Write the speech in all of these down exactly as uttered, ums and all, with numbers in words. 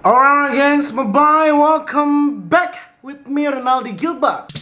Alright, gengs, bye bye. Welcome back with me, Rinaldi Gilbert.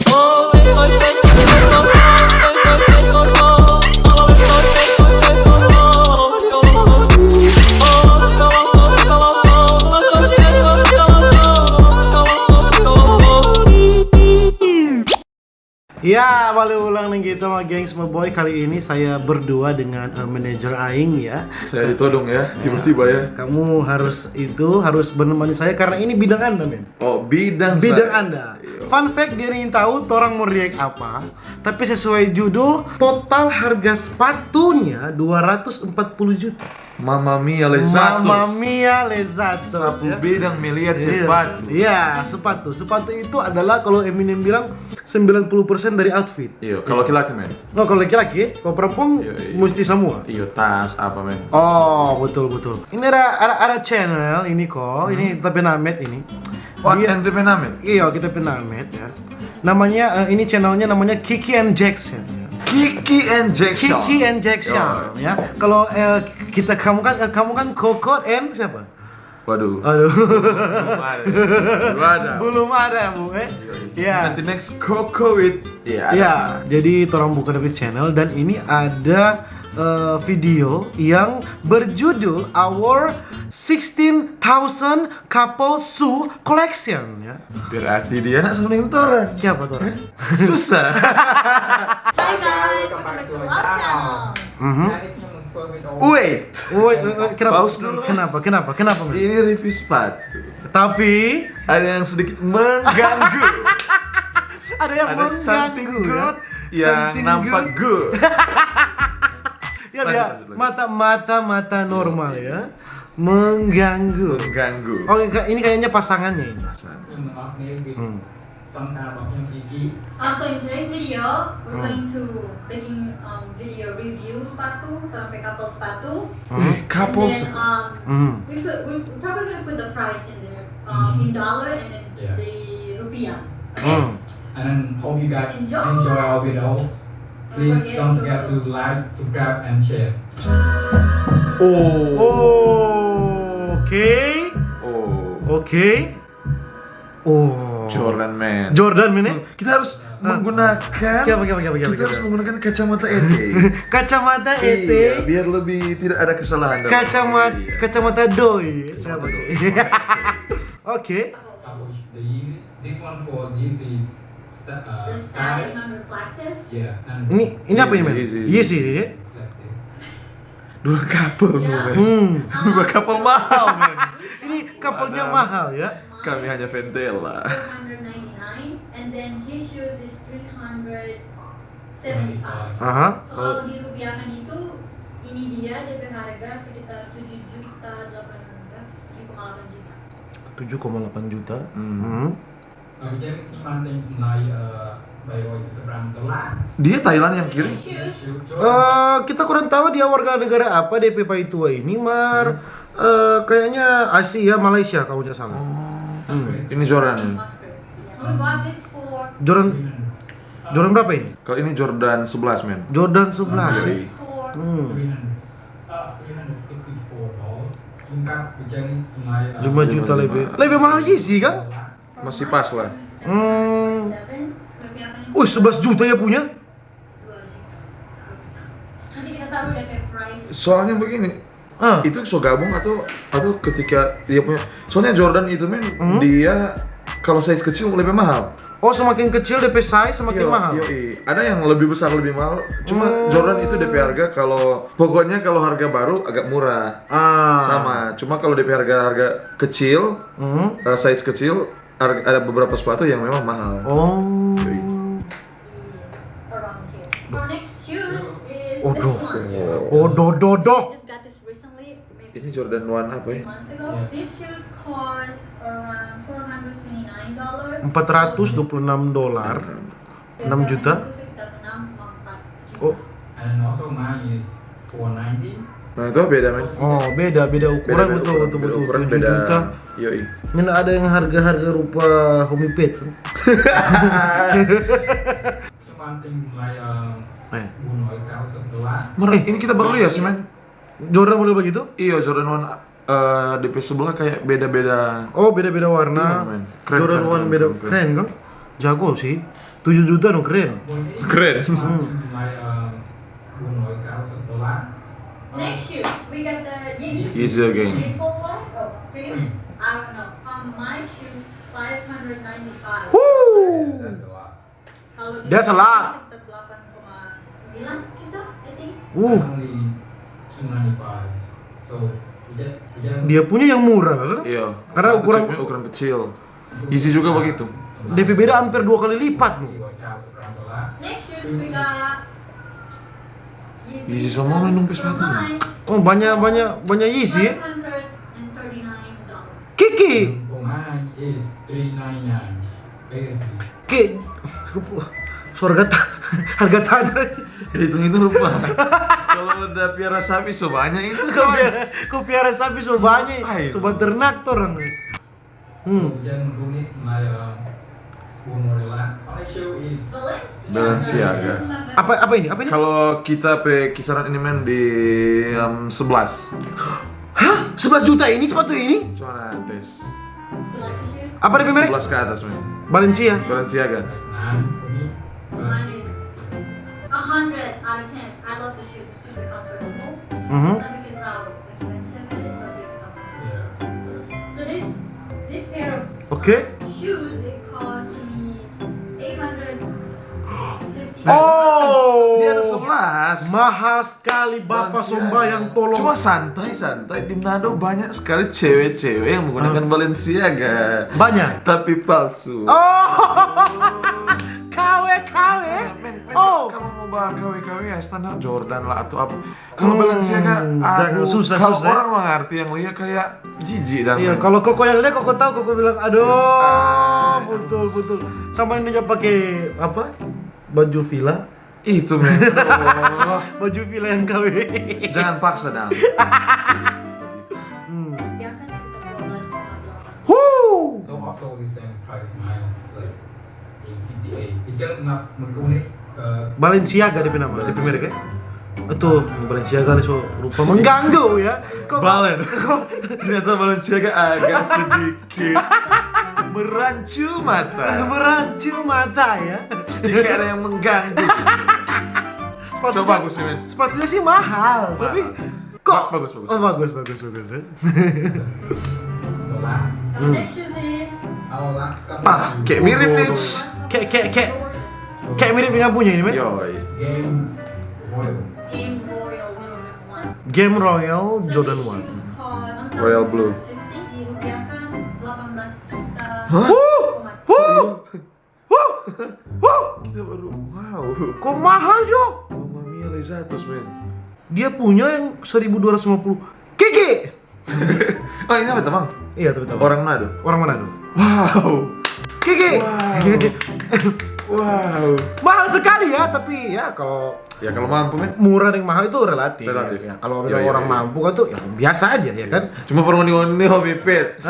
Ya, bale ulang deng kita sama gengs, my boy. Kali ini saya berdua dengan, eh, manajer aing, ya. Saya ditodong, ya, tiba-tiba, ya. Kamu harus itu, harus menemani saya karena ini bidang Anda, men. Oh, bidang Bidang saya. Anda. Iya. Fun fact, dia ingin tahu torang mau react apa, tapi sesuai judul, total harga sepatunya dua ratus empat puluh juta. Mamma mia, lezatos. Mamma mia, lezatos, Sapu ya. Bedang melihat Iya. Sepatu. Iya, sepatu. Sepatu itu adalah, kalau Eminem bilang, sembilan puluh persen dari outfit. Iya, kalau laki-laki, men. No, kalau laki-laki, kalau perempuan Iya, iya. Mesti semua. Iya, tas apa, men. Oh, betul, betul. Ini ada, ada, ada channel ini kok. Ini Hmm. Tapi Namet ini. What, Dia N T P Namet? Iya, kita Namet, ya. Namanya, eh, ini channelnya namanya Kiki and Jackson. Kiki and Jackson. Kiki and Jackson, Yo. Ya. Kalau, eh, kita, kamu kan, eh, kamu kan Coco and siapa? Waduh. Aduh. Belum ada. Belum ada. Belum ada, Bu, eh? Iya, iya. Ya. Nanti next Coco with, iya, ada. Ya, jadi torang buka depe channel dan ini ada, eh, video yang berjudul Our sixteen thousand Couple Shoe Collection, ya. Berarti dia nak sama dengan torang. Siapa torang? Susah. Hi guys, welcome back to our channel. Mhm. Wait. Wait, wait, wait, kenapa? Pause dulu. Kenapa? Kenapa? Kenapa, men? Ini review sepatu. Tapi ada yang sedikit mengganggu. Ada yang Ada mengganggu, something ya. Good yang Something nampak good. Good. Ya, Lanjut, biar lanjut, lanjut. Mata, mata, mata normal, Iya, iya. Ya. Mengganggu. Mengganggu. Oh, ini ka-, ini kayaknya pasangannya ini. Pasangan. Minta maaf nih, Bi. Hmm. Sama-sama punya gigi. Uh, so in today's video, we're Hmm. going to making, um, video review sepatu, torang pe couple sepatu. Hmm. Eh, couple And then, sepatu. Um, Hmm. we put, we, we're probably gonna put the price in there, um, Hmm. in dollar and then Yeah. Di rupiah. Okay? Hmm. And then hope you guys Enjoy. Enjoy our video. Don't Please forget don't to forget to like, subscribe, and share. Oh. Oke. Oh. Oke. Oh. Jordan, man. Jordan, men, eh? Hmm, kita harus Ah. menggunakan Kiapa, kiapa, kiapa, kiapa, Kita harus kiapa? Menggunakan kacamata E T. Kacamata E T. Iya, biar lebih tidak ada kesalahan dalam Kacamat-, Iya. Kacamata doi. Kacamata Kacamata doi. Doi. Oke. This one for this is sta-, uh, The sky sky is is non-reflective. Yes, non-reflective. Ini, ini apa ini, men? Yeezy, Yeezy. Yeezy, ya? Reflective. Dua couple, Ya. Men. Hmm. Dua couple mahal, men. Ini couple-nya Mahal. Mahal, ya? Kami hanya Ventela. Four hundred ninety-nine, and then his shoes is three hundred seventy-five. Aha. So, kalau dirupiahkan itu, ini dia, D P harga sekitar tujuh juta delapan ratus, tujuh koma delapan juta. Tujuh koma delapan juta. Hmm. Hmm. Tapi jadi ini mantan mulai, eh, bayo itu seberang telah. Dia Thailand yang kirim? Shoes. Eh, kita kurang tahu dia warga negara apa, D P Pai Tua ini, mar, Hmm. eh, kayaknya Asia, Malaysia kalau nggak salah. Oh. Hmm. Ini Jordan ini. We bought this for Jordan, Jordan berapa ini? Kalau ini Jordan sebelas, men. Jordan sebelas, Iya, ya? Iya. For Hmm. three hundred, uh, three hundred sixty-four dollars. Lengkap, hujan, semai, uh, Lima juta Lima lima. Lebih. Lebih mahal Yeezy, kan? Masih pas lah. Hmm. Wih, sebelas juta ya punya? Nanti kita taruh D P price. Soalnya begini, Ah. Itu so gabung atau, atau ketika dia punya, soalnya Jordan itu, men, Hmm? dia kalau size kecil lebih mahal. Oh, semakin kecil D P size semakin Iya, mahal. Iya. Ada yang lebih besar lebih mahal. Cuma Hmm. Jordan itu D P harga kalau pokoknya kalau harga baru agak murah. Ah. Sama. Cuma kalau D P harga, harga kecil, Hmm. eh, size kecil, har-, ada beberapa sepatu yang memang mahal. Oh. Iya. Around here. Our next shoes is Odoh. This one. Oh, doh, doh, doh. Just got this recently, maybe Ini Jordan one apa ya? Months ago. Yeah. This shoes cost around four hundred twenty-nine dollars. Empat ratus dua puluh enam dolar. Hmm. Enam juta. Itu sekitar enam koma empat juta. Oh. And also mine is four ninety. Nah, itu beda, men. Oh, beda, beda ukuran. Beda, beda betul, ukuran, betul, beda betul. Ukuran, tujuh juta. Yoi. Ini ada yang harga-harga rupa Homipet. Cuman ting mulai, eh, Eh. Bunoy kau sebelah. Mer, Eh. ini kita baru lihat sih, men. Jordan model begitu? Iya, Jordan one. Eh, D P sebelah kayak beda-beda. Oh, beda-beda Iya, warna. men. Keren, Jordan keren, One keren, beda keren, keren. Keren kan? Jago sih. Tujuh juta dong, keren. Keren. Hmm. My um, one thousand dollar. Next shoe, we got the Yeezy. Yeezy again. Triple one? Oh, cream? I don't know. On my shoe, five hundred ninety-five. Woo! That's a lot. Kalau di That's a lot. Sekitar delapan koma sembilan juta, I think. Uh, Only two ninety-five. So we just we just dia punya yang murah kan? Iya. Karena Itu ukuran- cuma ukuran kecil. Yeezy juga begitu. D P beda hampir dua kali lipat loh. Next shoes, we got Yeezy sama mana dong, sepatu? Oh, banyak banyak banyak Yeezy ya. Five hundred and thirty-nine dollars. Kiki. For mine is three ninety-nine. Basically. Ke harga ta- harga tanah. Ya, itu itu rupa. Kalau udah piara sapi sebanyak itu Kau kawan. piara, kau piara sapi so banyak, Ah, itu. So beternak tuh orang. Hmm. Hujan Kumis Melayu Umur Lila. Only shoe is Balenciaga. Apa apa ini? Apa ini? Kalau kita pe kisaran ini men di em, sebelas. Hah? Sebelas juta ini sepatu ini? Coba tes. Apa dia pe merek? Sebelas ke atas men. Balenciaga. Balenciaga. Nine for me. But Mine is a hundred out of ten. I love the shoes. Super comfortable. Mhm. Tapi it's not expensive. It's not big something. Yeah. So this this pair of Oke. shoes, it cost me eight hundred fifty. Oh. Di atas sebelas. Mahal sekali Bapak Balenciaga. Sombayang, tolong. Cuma santai-santai di Manado banyak sekali cewek-cewek yang menggunakan Balenciaga. Banyak. Tapi palsu. Oh. K W K W. Men, men, Oh. Kalau mau bawa K W K W ya standar Jordan lah atau apa. Kalau Hmm, Balenciaga, jangan, aduh, susah, kalau susah. Orang mengerti yang lia kayak jijik dan Iya, men. Kalau koko yang lihat, koko tahu, koko bilang, "Aduh, Ah. betul betul." Sama ini dia pakai apa? Baju villa. Itu men. Aduh. Baju villa yang K W. Jangan paksa dong. Hmm. Dia kan sekitar dua belas koma delapan. Huh. So also the same price minus like in fifty-eight. It just not menurut uh, Balenciaga dia nama, dia merek ya. Itu Balenciaga nih so rupa mengganggu ya. Kok Balen. Ternyata Balenciaga agak sedikit merancu mata. Merancu mata ya. Jadi kayak ada yang mengganggu. Sepatunya, Coba bagus sih men. Sepatunya sih mahal, tapi kok Ba- bagus, bagus, Oh, bagus. Bagus, bagus, bagus. Tola. The next shoes is Aula. Ah, kayak mirip nih. Kayak kayak kayak kayak mirip dengan punya ini, men. Yoi. Game Royal. Game Royal Jordan one. Game Royal So Jordan these one. shoes cost Royal Blue. fifty, dirupiahkan delapan belas juta. Hah? Huh, huh, huh, huh. Kita baru wow. Kok mahal jo? Mamma mia, Lezatos men. Dia punya yang seribu dua ratus lima puluh. Kiki. Oh ini apa teman? Iya, tapi tahu. Orang Manado. Orang Manado. Wow. Kiki. Wow. Wow. Mahal sekali ya, tapi ya kalau Ya kalau mampu men. Murah dan mahal itu relatif. Relatif. Ya, kalau Iya, memang iya, orang iya. Mampu kan tuh ya biasa aja ya kan. Cuma for money only hobi pet.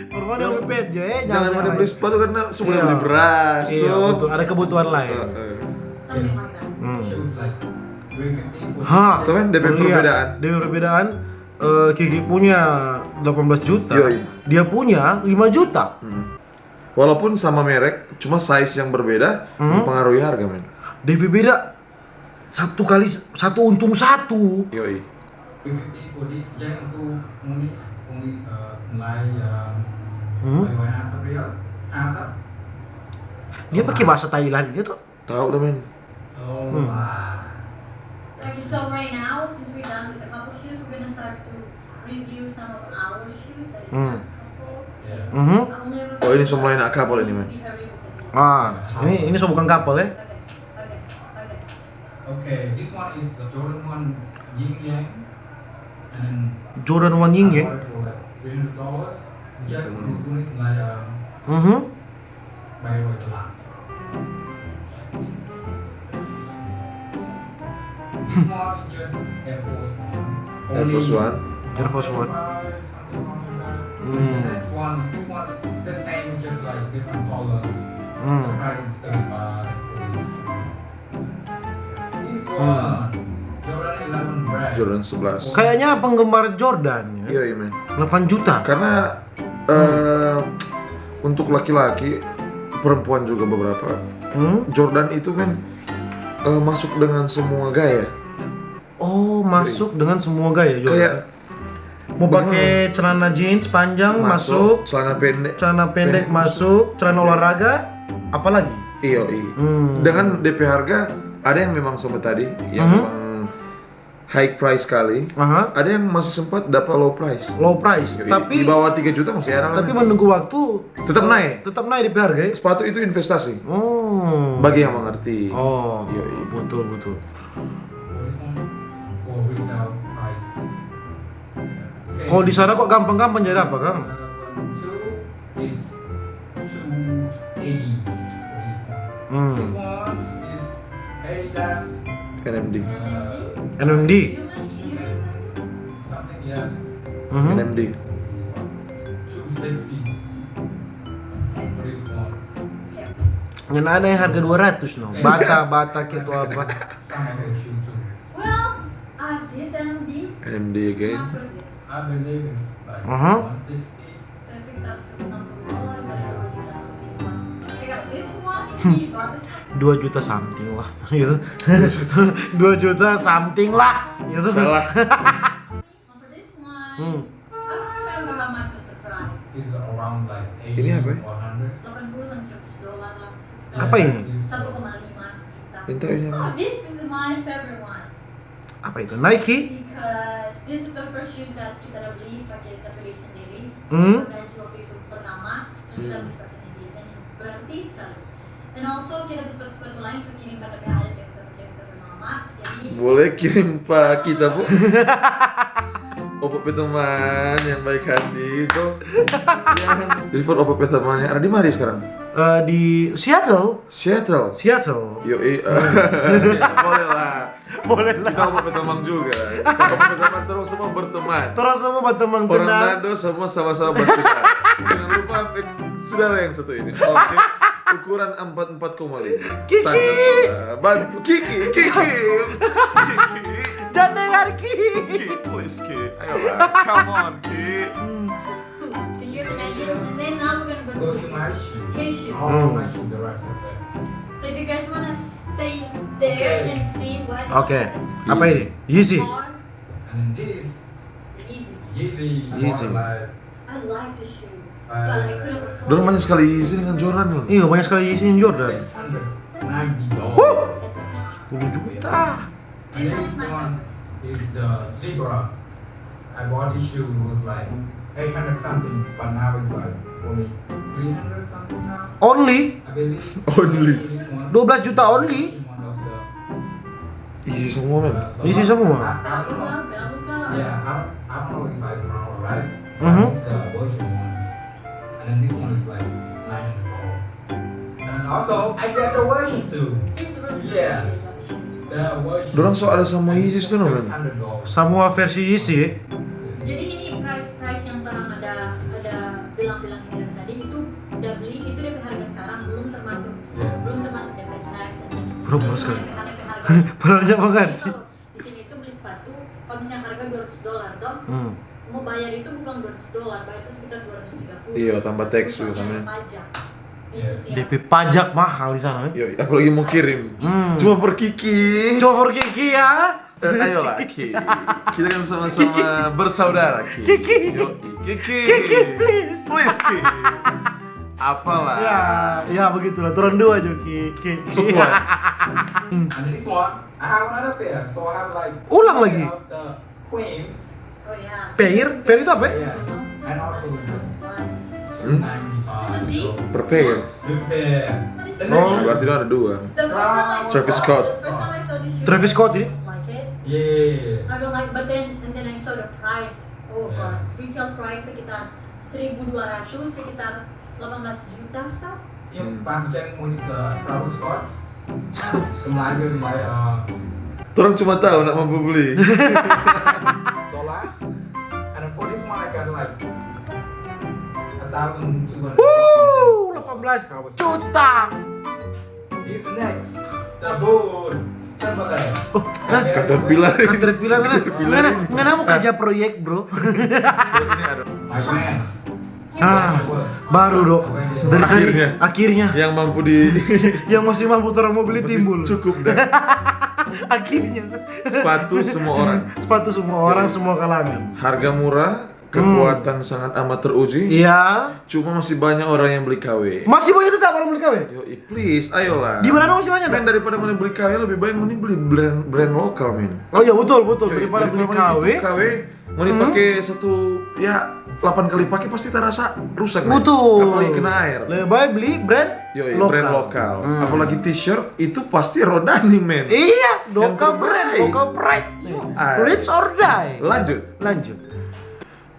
Pokoknya udah pet je, eh, Jangan pada beli sepatu karena suka Iya. Beli beras Iya, tuh. Betul. Ada kebutuhan lain. Heeh. Something like that. Hmm. Shoes like three fifty for Hah, Tapi kan D P lihat. Perbedaan. D P perbedaan. Eh, Kiki punya delapan belas juta. Yoi. Dia punya lima juta. Hmm. Walaupun sama merek, cuma size yang berbeda Hmm. mempengaruhi harga men. D P beda satu kali satu untung satu. Yoi. Three fifty for this Jen tu muni muni uh, mulai um, Hmm. mulai wayang asap real asap. Dia pakai bahasa Thailand gitu. Tahu dah men. Oh, Hmm. wah. Okay, so right now, since we're done with the couple shoes, we're gonna start to review some of our shoes that is Hmm. not couple. Yeah. Mhm. I'll never Oh, ini semua enak couple ini, men. Be hurry because Ah, ini ini so bukan couple ya. Okay, okay, okay. Okay, this one is the Jordan one Yin Yang. And Jordan One Yin I Yang. bought it for like three hundred dollars. Jen tu tulis nilai um, Mhm. Bayreuth Black. This one is just Air Force One. Air Force One. Air Force One. Something wrong with that. Hmm. The next one is this one is the same, just like different colors. Hmm. The price is thirty-five, forty. This one, Jordan eleven Red. Jordan sebelas. Kayaknya penggemar Jordan ya. Iya, iya, men. delapan juta. Karena eh, untuk laki-laki, perempuan juga beberapa, Hmm? Jordan itu kan eh, masuk dengan semua gaya. Oh, masuk dengan semua gaya Jordan. Kayak Mau pakai celana jeans panjang masuk, celana pendek. Celana pendek masuk, celana olahraga, apalagi? Iyo, iya. Hmm. Dengan D P harga, ada yang memang sama tadi, yang Mhm. memang high price sekali. Aha, Ada yang masih sempat dapat low price. low price, Jadi, tapi di bawah tiga juta masih ada lah. tapi menunggu waktu Tetap naik. Tetap naik di harga ya. Sepatu itu investasi Oh. bagi yang mengerti. Oh, Iya, iya. Betul betul. What is one? Oh, resale price. Kalau di sana kok gampang-gampang jadi apa, Kang? Uh, two is two eighty. This one. Hmm. This one is Adidas. N M D. Uh, N M D. something, yes. Mhm. N M D. Two sixty. What is one? Yang ada yang harga dua ratus no. Bata, bata gitu apa. Some of your shoe too. Well, I have this N M D. N M D again. Not first day. I believe it's like Uh-huh. one sixty. Saya sekitar seratus enam puluh dolar, kayak dua juta something lah. I got this one, he bought this one. Dua juta something lah gitu. Dua juta something lah gitu. Salah. Now for this one, Hmm. I don't remember how much was the price. Is around like Ini apa ya? eighty, one hundred. Delapan puluh sampai seratus dolar lah. Apa ini? Satu koma lima juta. Minta ini apa? Oh, this is my favorite one. Apa itu? Nike? Because this is the first shoes that kita udah beli pakai kita beli sendiri. Hmm. Gaji waktu itu pertama, terus kita beli sepatunya dia dan berarti sekali. Dan also kita beli sepatu-sepatu lain, so kirim pada ada yang ter yang terkenal. Jadi Boleh kirim pak kita, Bu. Opo pe teman yang baik hati itu. Yang River Opo pe teman yang ada di mana sekarang? Eh, di Seattle. Seattle. Seattle. Yo, eh, boleh lah. Boleh lah. Kita Opo pe teman juga. Kita Opo pe teman terus semua berteman. Terus semua berteman Orang tenang. Nado semua sama-sama bersaudara. Jangan lupa eh, saudara yang satu ini. Oke. Ukuran empat empat koma lima. Kiki. Standar, eh, bantu Kiki, Kiki. Kiki. Jangan dengar Ki. Ki, please Ki. Ayolah, come on Ki. Can you imagine? And then now we're gonna go Go to to my shoe. his shoe. I'll Mm. my shoe the rest of it. So if you guys wanna stay there Okay. and see what Oke. Apa ini? Yeezy. Or And then this Yeezy. Yeezy, Yeezy. More like I like the shoes, but I couldn't afford Dorang banyak it. Sekali Yeezy dengan Jordan loh. Iya, banyak sekali Yeezy yang Jordan. Six hundred ninety dollars. Sepuluh juta. And this one is the zebra. I bought this shoe, it was like eight hundred something, but now it's like only three hundred something now. Only I believe. Only. This one, dua belas juta only. One of the, Yeezy semua kan. uh, Yeezy semua. I, I don't know. Jangan lupa, jangan lupa. Yeah, I, I don't know if I pronounce right. Mhm. It's the Belgian one. And then this one is like nine hundred dollars. And then also, I get the version too. It's really Yes. expensive, but the shoes. The version. Dorang so ada sama Yeezy tuh namanya. Six hundred dollars. Semua versi Yeezy. Jadi ini price price yang orang ada ada bilang-bilang ini dari tadi itu udah beli itu dari harga sekarang belum termasuk Iya. belum termasuk D P tax. Belum sama sekali. Harga harga. Padahal nyaman kan? Jadi kalau di sini itu beli sepatu kalau misalnya harga dua ratus dolar dong Hmm. mau bayar itu bukan dua ratus dolar bayar itu sekitar dua ratus tiga puluh. Iya, tambah tax Terus juga ada kan. Pajak. Di Iya. setiap D P pajak mahal di sana. Yo, apalagi mau kirim. Hmm. Cuma for Kiki. Cuma for Kiki ya. Eh, ayolah Ki. Kita kan sama-sama bersaudara Ki. Kiki. Yo, Kiki. Kiki, please. Please Ki. Apalah. Ya, ya begitulah. Turun dua aja Kiki. Sekuat. And this one, I have another pair. So I have like Ulang lagi. Of the Queens. Oh ya. Pair? Pair itu apa ya? Yeah. And also with the Hmm? ninety-five. Itu sih. Per pair. Two pair. What is The it? next Oh. shoe. Berarti ada dua. The first time I Travis saw- Scott. The first time I saw this shoe, Travis Scott ini? I don't like it. Yeah. I don't like, but then and then I saw the price. Oh Yeah. God, retail price sekitar seribu dua ratus, sekitar delapan belas juta, Ustaz. Yung pang check mo ni sa Travis Scott. Kemarin by uh, Orang cuma tahu nak mampu beli. Dollar. And then for this one I got like a thousand two hundred. Wuh, delapan belas juta. This next, the boot. Oh, nah, Caterpillar. Caterpillar, ngana, ngana, ngana mau kerja proyek, bro. My brands. Ah, baru, Dok. Dari tadi, Akhirnya. Akhirnya. Yang mampu di Yang masih mampu orang mau beli timbul. Cukup dah. Akhirnya. Sepatu semua orang. Sepatu semua orang, semua kalangan. Harga murah, kekuatan sangat amat teruji. Iya. Cuma masih banyak orang yang beli K W. Masih banyak tetap orang beli K W. Yo, please, ayolah. Di mana masih banyak? Men, daripada mau beli K W, lebih baik mending beli brand brand lokal, men. Oh iya, betul, betul. Yo, Daripada beli K W. Itu K W, mau dipakai satu, ya, delapan kali pakai pasti terasa rusak, men. Betul. Apalagi kena air. Lebih baik beli brand Yo, lokal. Brand lokal. Apalagi t-shirt itu pasti Rodani, men. Iya, lokal brand, terbaik. Lokal pride. Ah. Rich or die. Lanjut. Lanjut.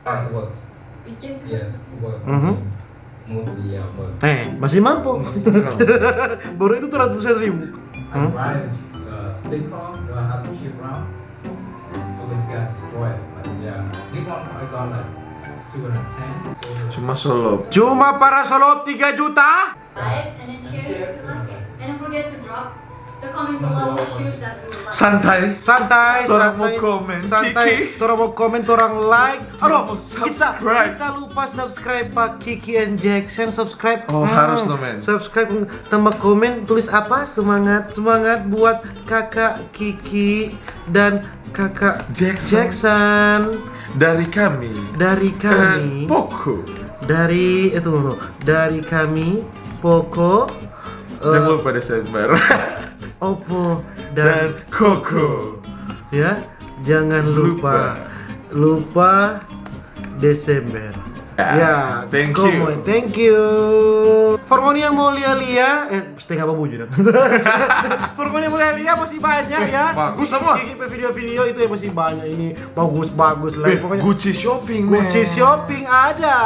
It works. Bikin Yes, it works. Mhm. Mostly, yeah, but Eh, masih mampu. Baru itu tuh ratusan ribu. I buy the stick car, the happy ship round. So it's got destroyed. But yeah, this one I got like two and a ten. So Cuma solop. Cuma para solop tiga juta. Like and then share if you like it. And don't forget to drop the comment below which shoes that you like. Santai. Santai, Torang mau santai. komen, Santai. Kiki. Torang mau komen, torang like. Aduh, Torang mau kita, subscribe. Kita lupa subscribe pak Kiki and Jackson. Subscribe. Oh, harus no, men. Subscribe, tambah komen, tulis apa? Semangat, semangat buat kakak Kiki dan kakak Jackson. Jackson. Dari kami. Dari kami. Eh, Poco. Dari itu loh. Dari kami, Poco, eh, Jangan lupa Desember. Oppo Dan dan Coco. Ya, jangan lupa lupa Desember. Ya, Ya, thank come you. On, thank you. For ngoni yang mau lia-lia, eh, setengah apa bujur dong. For ngoni yang mau lia-lia masih banyak ya. Bagus semua. Kiki pe video-video itu yang masih banyak ini, bagus-bagus lah. Eh, Pokoknya Gucci Shopping, Gucci man. Shopping ada.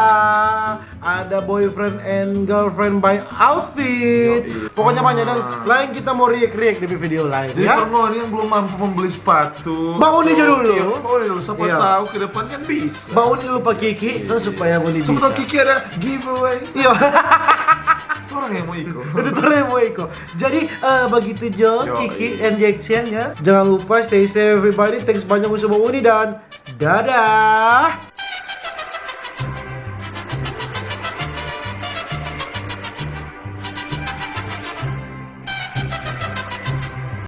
Ada boyfriend and girlfriend by outfit. Yoi. Pokoknya banyak dan lain kita mau react-react di video lain Jadi ya. For ngoni yang belum mampu membeli sepatu, Bangun aja dulu. Iya, bangun dulu. Siapa Iya. Tahu ke depan kan bisa. Bangun dulu pak Kiki, terus supaya ngoni Siapa tahu bisa. Kiki ada giveaway. Iya. Orang yang mau ikut. Itu tuh yang mau iko. Jadi eh, begitu jo Yoi. Kiki and Jackson ya. Jangan lupa stay safe everybody. Thanks banyak untuk semua ngoni dan dadah.